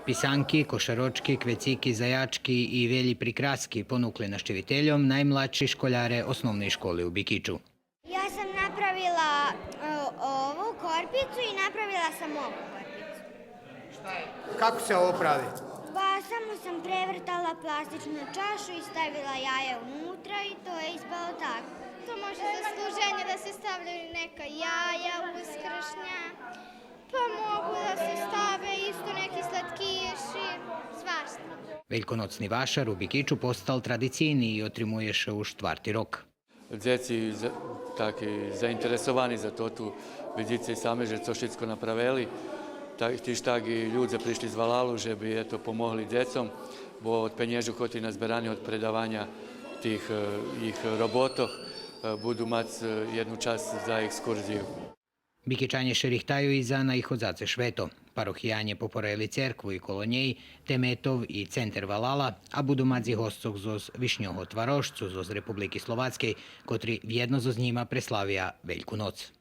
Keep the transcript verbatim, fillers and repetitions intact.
Писанки, кошарочки, квецики, заячки и велї прикраски понукли нащивительом наймладши школяре Основней школи у Бикичу. Ja sam napravila e, ovu korpicu i napravila sam ovu korpicu. Kako se ovo pravi? Pa samo sam prevrtala plastičnu čašu i stavila jaje unutra i to je ispalo tako. To može za služenje da se stavljaju neka jaja uskršnja, pa mogu da se stave isto neki slatkiši, svašta. Вельконоцни вашар у Бикичу постал традицийни и отримує ше уж штварти рок. Дзеци за- таки заинтересовани за тоту, видзице саме же цо шицко направели. Та, тиж так и людзе пришли з валалу же би ето помогли дзецом, бо од пенєжу котрі назберани од предаваня тих е, їх роботох е, буду мац е, єдну часц за екскурзию. Бикичанє ше рихтаю и за наиходзаце швето. Парохиянє попорели церкву и коло нєй, теметов и центер валала, а буду мац и госцох зоз Вишнього Тварошцу зоз Републики Словацкей, котри вєдно зоз нїма преславя Вельку ноц.